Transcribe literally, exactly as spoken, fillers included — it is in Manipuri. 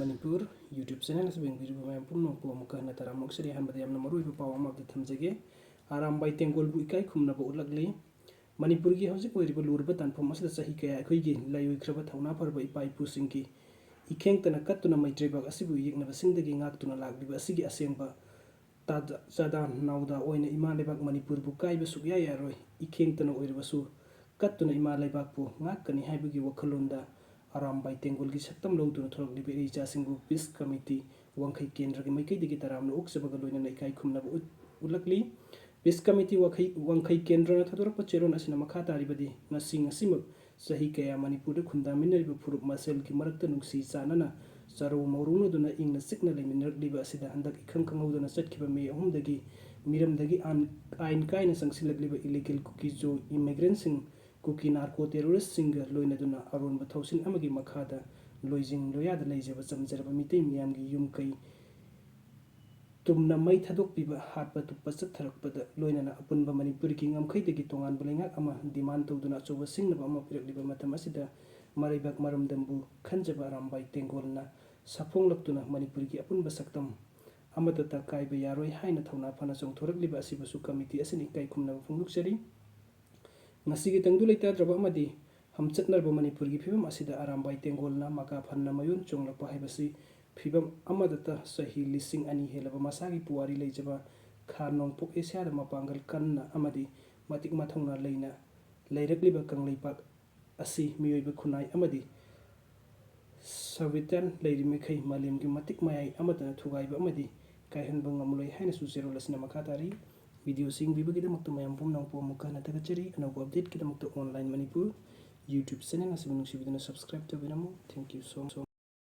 ꯃꯅꯤꯄꯨꯔ YouTube channel ꯑꯁꯤꯕꯨ ꯌꯦꯡꯕꯤꯔꯤꯕ ꯃꯌꯥꯝ ꯄꯨꯝꯅꯃꯛꯄꯨ ꯑꯃꯨꯛꯀ ꯍꯟꯅ ꯇꯔꯥꯝꯅ ꯑꯣꯛꯆꯔꯤ꯫ ꯑꯍꯥꯟꯕꯗ ꯌꯥꯝꯅ ꯃꯔꯨꯑꯣꯏꯕ ꯄꯥꯎ ꯑꯃ ꯑꯝꯇ ꯊꯝꯖꯒꯦ꯫ ꯑꯔꯥꯝꯕꯥꯏ ꯇꯦꯡꯒꯣꯜꯕꯨ ꯏꯀꯥꯏ ꯈꯨꯝꯅꯕ ꯎꯠꯂꯛꯂꯤ꯫ ꯃꯅꯤꯄꯨꯔꯒꯤ ꯍꯧꯖꯤꯛ ꯑꯣꯏꯔꯤꯕ ꯂꯨꯔꯕ ꯇꯥꯟꯐꯝ ꯑꯁꯤꯗ ꯆꯍꯤ ꯀꯌꯥ ꯑꯩꯈꯣꯏꯒꯤ ꯂꯥꯏꯑꯣꯏꯈ꯭ꯔꯕ ꯊꯧꯅꯥ ꯐꯔꯕ ꯏꯄꯥ ꯏꯄꯨꯁꯤꯡꯒꯤ ꯏꯈꯦꯡꯇꯅ ꯀꯠꯇꯨꯅ ꯃꯩꯇ꯭ꯔꯩꯕꯥꯛ ꯑꯁꯤꯕꯨ ꯌꯦꯛꯅꯕꯁꯤꯡꯗꯒꯤ ꯉꯥꯛꯇꯨꯅ ꯂꯥꯛꯂꯤꯕ ꯑꯁꯤꯒꯤ ꯑꯁꯦꯡꯕ ꯇꯥꯗ-, ꯆꯥꯗꯥ ꯅꯥꯎꯗꯥ ꯑꯣꯏꯅ ꯏꯃꯥ ꯂꯩꯕꯥꯛ ꯃꯅꯤꯄꯨꯔꯕꯨ ꯀꯥꯏꯕ ꯁꯨꯛꯌꯥ ꯌꯥꯔꯣꯏ꯫ ꯏꯈꯦꯡꯇꯅ ꯑꯣꯏꯔꯕꯁꯨ ꯀꯠꯇꯨꯅ ꯏꯃꯥ ꯂꯩꯕꯥꯛꯄꯨ ꯉꯥꯛꯀꯅꯤ ꯍꯥꯏꯕꯒꯤ ꯋꯥꯈꯜꯂꯣꯟꯗ ꯑꯔꯥꯝꯕꯥꯏ ꯇꯦꯡꯒꯣꯜꯒꯤ ꯁꯛꯇꯝ ꯂꯧꯗꯨꯅ ꯊꯣꯔꯛꯂꯤꯕ ꯏꯔꯩ ꯏꯆꯥꯁꯤꯡꯕꯨ ꯄꯤꯁ ꯀꯃꯤꯇꯤ ꯋꯥꯡꯈꯩ ꯀꯦꯟꯗ꯭ꯔꯒꯤ ꯃꯥꯏꯀꯩꯗꯒꯤ ꯇꯔꯥꯝꯅ ꯑꯣꯛꯆꯕꯒ ꯂꯣꯏꯅꯅ ꯏꯀꯥꯏ ꯈꯨꯝꯅꯕ ꯎꯠ-, ꯎꯠꯂꯛꯂꯤ꯫ ꯄꯤꯁ ꯀꯃꯤꯇꯤ ꯋꯥꯈꯩ-, ꯋꯥꯡꯈꯩ ꯀꯦꯟꯗ꯭ꯔꯅ ꯊꯥꯗꯣꯔꯛꯄ ꯆꯦꯔꯣꯜ ꯑꯁꯤꯅ ꯃꯈꯥ ꯇꯥꯔꯤꯕꯗꯤ: ꯉꯁꯤ ꯉꯁꯤꯃꯛ ꯆꯍꯤ ꯀꯌꯥ ꯃꯅꯤꯄꯨꯔꯗ ꯈꯨꯟꯗꯥꯃꯤꯟꯅꯔꯤꯕ ꯐꯨꯔꯨꯞ ꯃꯁꯦꯜꯒꯤ ꯃꯔꯛꯇ ꯅꯨꯡꯁꯤ ꯆꯥꯟꯅꯅ ꯆꯥꯔꯧ ꯃꯧꯔꯧꯅꯗꯨꯅ ꯏꯪꯅ ꯆꯤꯛꯅ ꯂꯩꯃꯤꯟꯅꯔꯛꯂꯤꯕ ꯑꯁꯤꯗ ꯍꯟꯗꯛ ꯏꯈꯪ ꯈꯪꯍꯧꯗꯅ ꯆꯠꯈꯤꯕ ꯃꯦ ꯑꯍꯨꯝꯗꯒꯤ ꯃꯤꯔꯝꯗꯒꯤ ꯑꯥꯟ-, ꯑꯥꯏꯟ ꯀꯥꯏꯅ ꯆꯪꯁꯤꯜꯂꯛꯂꯤꯕ illegal ꯀꯨꯀꯤ ꯖꯣ immigrantꯁꯤꯡ, ꯀꯨꯀꯤ narco terroristꯁꯤꯡꯒ ꯂꯣꯏꯅꯗꯨꯅ ꯑꯔꯣꯟꯕ ꯊꯧꯁꯤꯜ ꯑꯃꯒꯤ ꯃꯈꯥꯗ ꯂꯣꯏꯖꯤꯡ ꯂꯣꯌꯥꯗ ꯂꯩꯖꯕ ꯆꯝꯖꯔꯕ ꯃꯤꯇꯩ ꯃꯤꯌꯥꯝꯒꯤ ꯌꯨꯝ ꯀꯩ ꯇꯨꯝꯅ ꯃꯩ ꯊꯥꯗꯣꯛꯄꯤꯕ, ꯍꯥꯠꯄ ꯇꯨꯞꯄ ꯆꯠꯊꯔꯛꯄꯗ ꯂꯣꯏꯅꯅ ꯑꯄꯨꯟꯕ ꯃꯅꯤꯄꯨꯔꯒꯤ ꯉꯝꯈꯩꯗꯒꯤ ꯇꯣꯉꯥꯟꯕ ꯂꯩꯉꯥꯛ ꯑꯃ demand ꯇꯧꯗꯨꯅ ꯑꯆꯧꯕ ꯁꯤꯡꯅꯕ ꯑꯃ ꯄꯤꯔꯛꯂꯤꯕ ꯃꯇꯝ ꯑꯁꯤꯗ ꯃꯔꯩꯕꯥꯛ ꯃꯔꯝꯗꯝꯕꯨ ꯈꯟꯖꯕ ꯑꯔꯥꯝꯕꯥꯏ ꯇꯦꯡꯒꯣꯜꯅ ꯁꯥꯐꯣꯡꯂꯛꯇꯨꯅ ꯃꯅꯤꯄꯨꯔꯒꯤ ꯑꯄꯨꯟꯕ ꯁꯛꯇꯝ ꯑꯃꯠꯇꯇ ꯀꯥꯏꯕ ꯌꯥꯔꯣꯏ ꯍꯥꯏꯅ ꯊꯧꯅꯥ ꯐꯅ ꯆꯣꯡꯊꯣꯔꯛꯂꯤꯕ ꯑꯁꯤꯕꯨꯁꯨ ꯀꯃꯤꯇꯤ ꯑꯁꯤꯅ ꯏꯀꯥꯏ ꯈꯨꯝꯅꯕ ꯐꯣꯡꯗꯣꯛꯆꯔꯤ꯫ ꯉꯁꯤꯒꯤ ꯇꯪꯗꯨ ꯂꯩꯇꯥꯗ꯭ꯔꯕ ꯑꯃꯗꯤ ꯍꯝꯆꯠꯅꯔꯕ ꯃꯅꯤꯄꯨꯔꯒꯤ ꯐꯤꯕꯝ ꯑꯁꯤꯗ ꯑꯔꯥꯝꯕꯥꯏ ꯇꯦꯡꯒꯣꯜꯅ ꯃꯀꯥ ꯐꯅ ꯃꯌꯣꯟ ꯆꯣꯡꯂꯛꯄ ꯍꯥꯏꯕꯁꯤ ꯐꯤꯕꯝ ꯑꯃꯗꯇ ꯆꯍꯤ ꯂꯤꯁꯤꯡ ꯑꯅꯤ ꯍꯦꯜꯂꯕ ꯃꯁꯥꯒꯤ ꯄꯨꯋꯥꯔꯤ ꯂꯩꯖꯕ ꯈꯥ ꯅꯣꯡꯄꯣꯛ ꯑꯦꯁꯤꯌꯥꯗ ꯃꯄꯥꯡꯒꯜ ꯀꯟꯅ ꯑꯃꯗꯤ ꯃꯇꯤꯛ ꯃꯊꯧꯅꯥ ꯂꯩꯅ ꯂꯩꯔꯛꯂꯤꯕ ꯀꯪꯂꯩꯄꯥꯛ ꯑꯁꯤ ꯃꯤꯑꯣꯏꯕ ꯈꯨꯟꯅꯥꯏ ꯑꯃꯗꯤ ꯁꯣꯚꯤꯌꯦꯠ ꯂꯩꯔꯤꯃꯈꯩ ꯃꯥꯂꯦꯝꯒꯤ ꯃꯇꯤꯛ ꯃꯌꯥꯏ ꯑꯃꯠꯇꯅ ꯊꯨꯒꯥꯏꯕ ꯑꯃꯗꯤ ꯀꯥꯏꯍꯟꯕ ꯉꯝꯂꯣꯏ ꯍꯥꯏꯅꯁꯨ ꯆꯦꯔꯣꯜ ꯑꯁꯤꯅ ꯃꯈꯥ ꯇꯥꯔꯤ꯫ Videoꯁꯤ ꯌꯦꯡꯕꯤꯕꯒꯤꯗꯃꯛꯇ ꯃꯌꯥꯝ ꯄꯨꯝꯅꯃꯛꯄꯨ ꯑꯃꯨꯛꯀ ꯍꯟꯅ ꯊꯥꯒꯠꯆꯔꯤ꯫ ꯑꯅꯧꯕ updateꯀꯤꯗꯃꯛꯇ Online Manipur YouTube channel ꯑꯁꯤꯕꯨ ꯅꯨꯡꯁꯤꯕꯤꯗꯨꯅ subscribe ꯇꯧꯕꯤꯔꯝꯃꯨ꯫ Thank you so much꯫